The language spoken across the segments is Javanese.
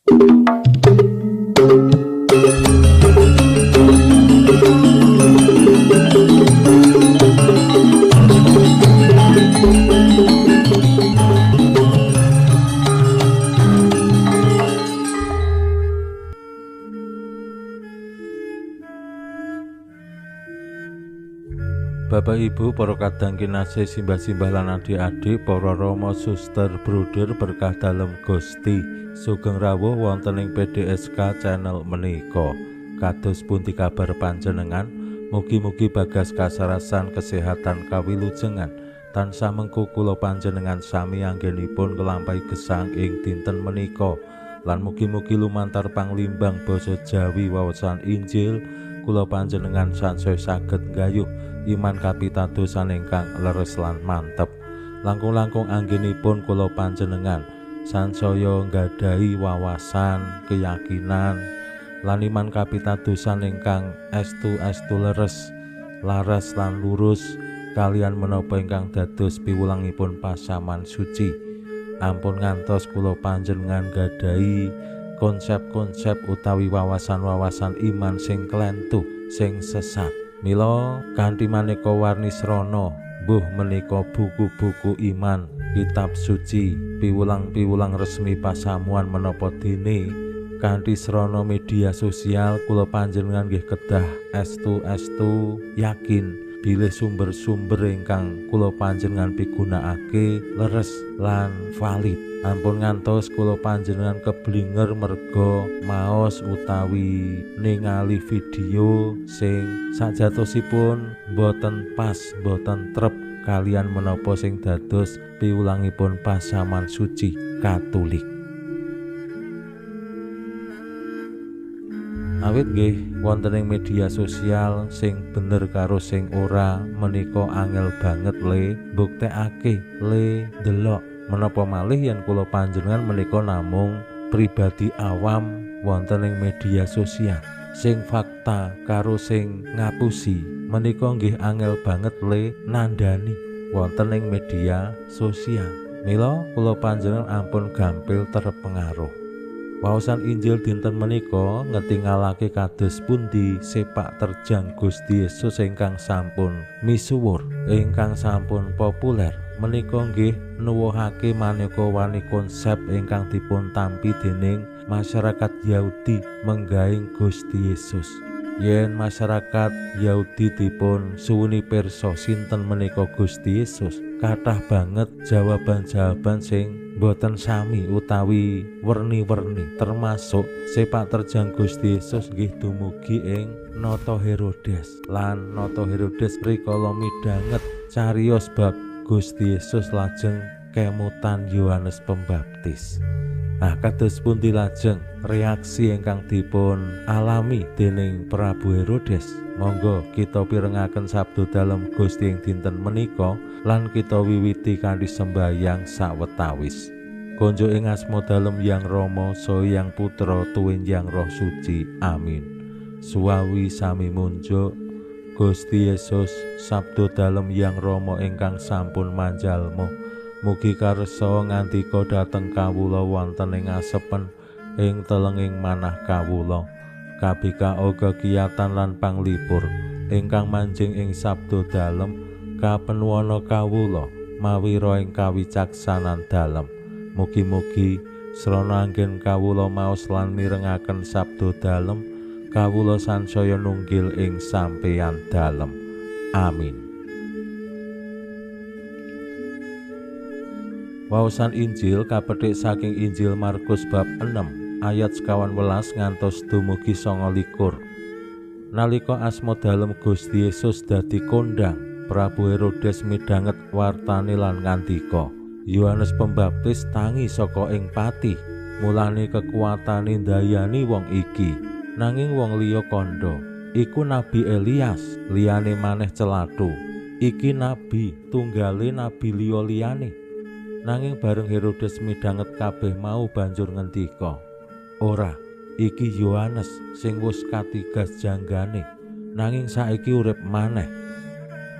Bapak Ibu, para kadang kinasih, simbah-simbah lan adik-adik, para rama, suster, bruder berkah dalem Gusti, sugeng rawuh wonten ing PDSK channel menika. Kados pundi kabar panjenengan? Mugi-mugi bagas kasarasan kesehatan kawilujengan tansah mengku kula panjenengan sami anggenipun nglampahi gesang ing dinten menika. Lan mugi-mugi lumantar panglimbang basa Jawi wawasan Injil kula panjenengan sansaya saged nggayuh iman kapitadosan ingkang leres lan mantep. Langkung-langkung anggenipun kula panjenengan sansaya nggadahi wawasan, keyakinan lan iman kapitadosan ingkang estu-estu leres, laras lan lurus kalian menapa ingkang dados piwulangipun pasaman suci. Ampun ngantos kula panjenengan nggadahi konsep-konsep utawi wawasan-wawasan iman sing klentu, sing sesat. Mila kanthi maneka warni srana, mbuh menika buku-buku iman, kitab suci, piwulang-piwulang resmi pasamuan menapa dene kanthi srana media sosial kula panjenengan nggih kedah estu-estu yakin bilih sumber-sumber ingkang kula panjenengan pigunakake leres lan valid. Ampun ngantos kula panjenengan keblinger merga maos utawi ningali video sing sajatosipun boten pas, boten trep kalian menapa sing dados piwulangipun pasaman suci Katolik. Awit nggih wonten ing media sosial sing bener karo sing ora menika angel banget le mbuktekake, le ndelok. Menapa malih yen kula panjenengan menika namung pribadi awam wonten ing media sosial sing fakta karo sing ngapusi menika nggih angel banget le nandani wonten ing media sosial. Mila kula panjenengan ampun gampil terpengaruh. Waosan Injil dinten menika ngetingalake kados pundi sepak terjang Gusti Yesus ingkang sampun misuwur, ingkang sampun populer menika nggih nuwuhake maneka warni konsep ingkang dipun tampi dening masyarakat Yahudi menggaing Gusti Yesus. Yen masyarakat Yahudi dipun suwuni pirsa sinten menika Gusti Yesus, kathah banget jawaban-jawaban sing boten sami utawi werni-werni, termasuk sepak terjang Gusti Yesus nggih dumugi ing Nata Herodes. Lan Nata Herodes rikala midhanget cariyos bab Gusti Yesus lajeng kemutan Yohanes Pembaptis. Nah, kados pundi lajeng reaksi ingkang dipun alami dening Prabu Herodes? Monggo kita pirengaken sabda dalem Gusti ing dinten menika lan kita wiwiti kanthi sembahyang sawetawis. Konjuk ing asma dalem Yang Rama, saha Yang Putra, tuwin Yang Roh Suci. Amin. Suwawi sami munjuk Gusti Yesus, sabda dalem Yang Rama ingkang sampun manjalma. Mugi karsa ngandika dhateng kawula wonten ing asepen ing telenging manah kawula. Kabikao kekiyatan lan panglipur ingkang manjing ing sabda dalem kapenuwana kawula mawira ing kawicaksanan dalem. Mugi-mugi srana anggen kawula maos lan mirengaken sabda dalem, kawula sansaya nunggil ing sampeyan dalem. Amin. Waosan Injil kapethik saking Injil Markus bab 6 ayat 18 ngantos dumugi 29. Nalika asma dalem Gusti Yesus dadi kondang, Prabu Herodes midhanget wartane lan ngandika, Yohanes Pembaptis tangi saka ing pati, mulane kekuatane ndayani wong iki. Nanging wong liya kandha, iku Nabi Elias, liyane maneh celathu, iki nabi tunggale nabi liya liyane. Nanging bareng Herodes midhanget kabeh mau banjur ngendika, ora, iki Yohanes sing wis katigas janggane, nanging saiki urip maneh.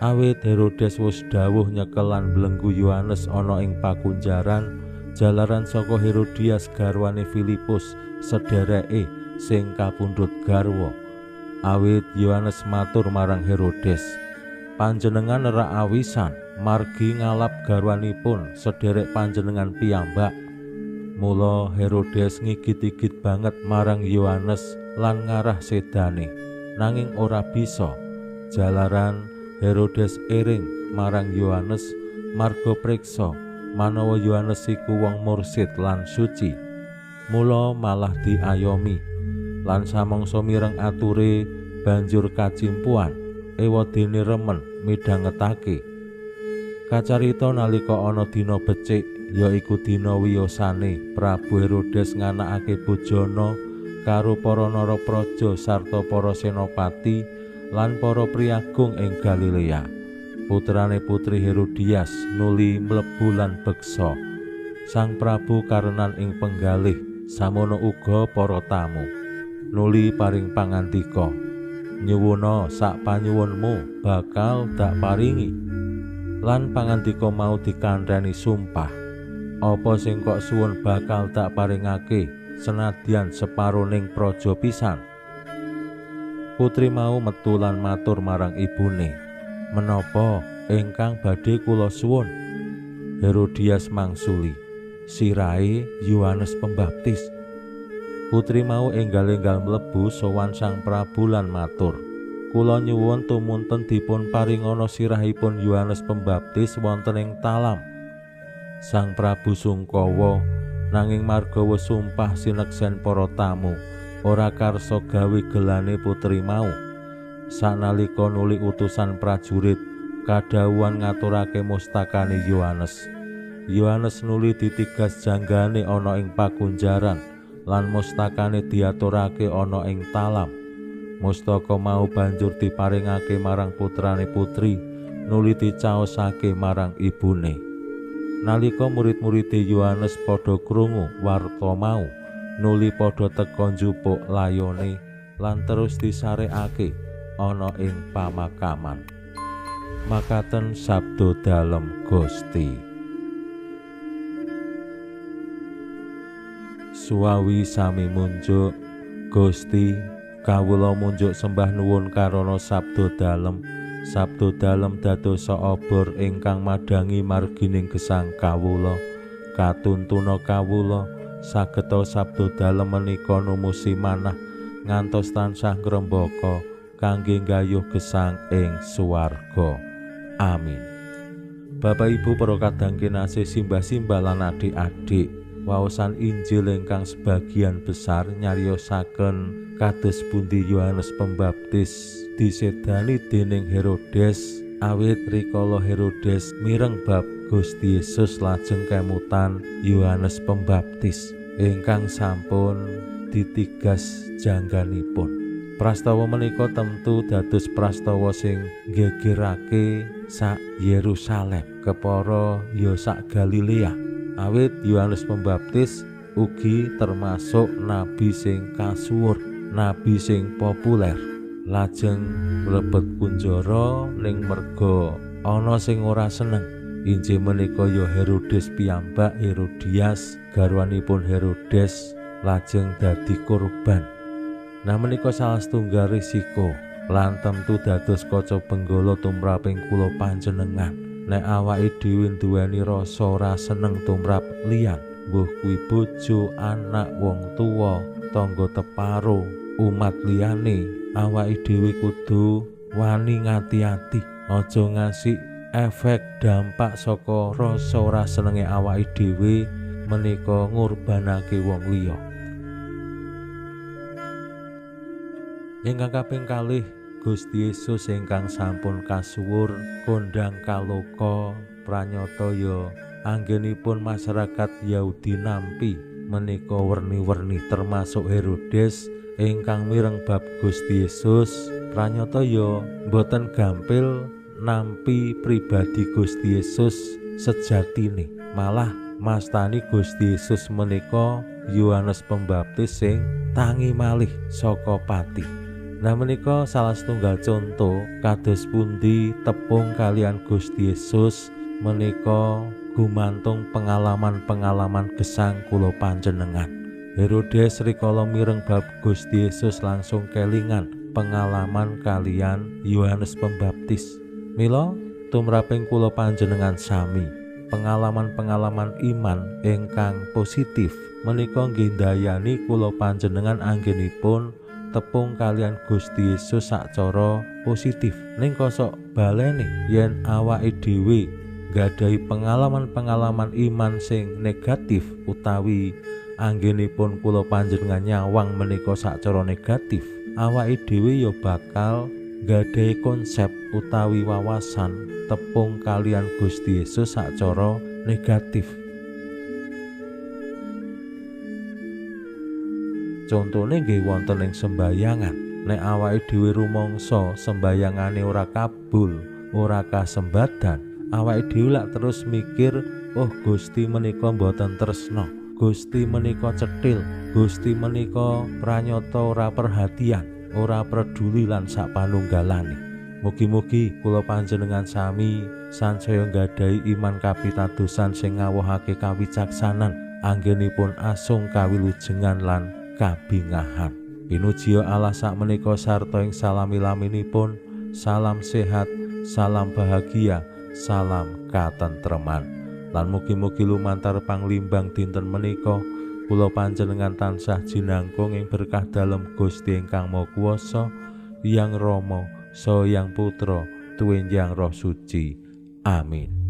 Awit Herodes wis dawuh nyekel lan mblenggu Yohanes ana ing pakunjaran Jalaran saka Herodias garwane Filipus sedereke sing kapundhut garwa. Awit Yohanes matur marang Herodes, panjenengan nerak awisan margi ngalap garwanipun sederek panjenengan piyambak. Mula Herodes ngigit-igit banget marang Yohanes lan ngarah sedane, nanging ora bisa. Jalaran Herodes ering marang Yohanes marga priksa manawa Yohanes iku wong mursid lan suci. Mula malah diayomi lan samangsa mireng ature banjur kacimpuan ewadene remen midhangetake. Kacarita nalika ana dina becik, yaiku dina wiyosane, Prabu Herodes nganakake bojana karo para narapraja sarta para senopati lan para priyagung ing Galilea. Putrane putri Herodias nuli mlebu lan beksa. Sang Prabu karenan ing penggalih, samono uga para tamu. Nuli paring pangandika, nyuwuna sak panyuwunmu bakal dak paringi. Lan pangandika mau dikantheni sumpah, apa sing kok suwun bakal tak paringake senadyan separoning praja pisan. Putri mau metu lan matur marang ibune, menapa ingkang badhe kula suwun? Herodias mangsuli, sirahe Yohanes Pembaptis. Putri mau enggal-enggal mlebu sowan Sang Prabu lan matur, kula nyuwun tumunten dipun paringana sirahipun Yohanes Pembaptis wonten ing talam. Sang Prabu sungkawa, nanging marga wis sumpah sineksen para tamu, ora karsa gawe gelane putri mau. Sanalika nuli utusan prajurit kadhawuhan ngaturake mustakane Yohanes. Yohanes nuli ditigas janggane ana ing pakunjaran lan mustakane diaturake ana ing talam. Mustaka mau banjur diparingake marang putrane putri, nuli dicaosake marang ibune. Nalika murid-muride Yohanes padha krungu warta mau, nuli padha teka njupuk layone lan terus disarekake ana ing pamakaman. Makaten sabda dalem Gusti. Suwawi sami munjuk Gusti, kawula munjuk sembah nuwun karana sabda dalem. Sabda dalem dadosa obor ingkang madhangi margining gesang kawula. Katuntuna kawula sageta sabda dalem menika numusi manah ngantos tansah ngrembaka kangge nggayuh gesang ing swarga. Amin. Bapak Ibu para kadang kinasih, simbah-simbah lan adik-adik, waosan Injil ingkang sebagian besar nyariosaken kados pundi Yohanes Pembaptis disedani dening Herodes. Awit rikala Herodes mireng bab Gusti Yesus lajeng kemutan Yohanes Pembaptis ingkang sampun ditigas jangganipun. Prastawa menika tentu dados prastawa sing nggegerake sak Yerusalem, kepara ya sak Galilea. Awit Yohanes Pembaptis ugi termasuk nabi sing kasuwur, nabi sing populer. Lajeng mlebet kunjara ning merga ana sing ora seneng. Injih menika ya Herodes piyambak, Herodias garwanipun Herodes lajeng dadi korban. Nah menika salah setunggal risiko lan tentu dados kaca benggala tumraping kula panjenengan. Nek awake dhewe nduweni rasa ora seneng tumrap liyan, mbuh kuwi bojo, anak, wong tuwa, tangga teparo, umat liyane, awake dhewe kudu wani ngati-ati, aja ngasih efek dampak saka rasa ora senenge awake dhewe menika ngorbanake wong liya. Ingkang kaping kalih, Gusti Yesus ingkang sampun kasuwur kondhang kaloka pranyata ya anggenipun masyarakat Yahudi nampi menika werni-werni, termasuk Herodes ingkang mireng bab Gusti Yesus pranyata ya mboten gampil nampi pribadi Gusti Yesus sejatine, malah mastani Gusti Yesus menika Yohanes Pembaptis sing tangi malih saka pati. Nah menika salah setunggal conto kados pundi tepung kalian Gusti Yesus menika gumantung pengalaman-pengalaman gesang kula panjenengan. Herodes rikala mireng bab Gusti Yesus langsung kelingan pengalaman kalian Yohanes Pembaptis. Mila tumraping kula panjenengan sami, pengalaman-pengalaman iman ingkang positif menika nggih ndayani kula panjenengan anggenipun tepung kalian Gusti Yesus sacara positif. Ning kosok balene yen awake dhewe nggadahi pengalaman-pengalaman iman sing negatif utawi anggenipun kula panjenengan nyawang menika sacara negatif, awake dhewe ya bakal nggadahi konsep utawi wawasan tepung kalian Gusti Yesus sacara negatif. Contone nggih wonten ing sembayangan. Nek awake dhewe rumangsa sembayangane ora kabul, ora kasembadan, awake dhewe lak terus mikir, oh Gusti menika mboten tresna, Gusti menika cetil, Gusti menika pranyata ora perhatian, ora peduli lan sak panunggalane. Mugi-mugi kula panjenengan sami sansaya nggadahi iman kapitadosan sing ngawohake kawicaksanan anggenipun asung kawilujengan lan kabingahan. Pinuji Allah sakmenika sarta ing salami-laminipun. Salam sehat, salam bahagia, salam katentreman. Lan mugi-mugi lumantar panglimbang dinten menika kula panjenengan tansah jinangkung ing berkah dalem Gusti ingkang Maha Kuwasa, Hyang Rama, Saha Hyang Putra, tuwin Hyang Roh Suci. Amin.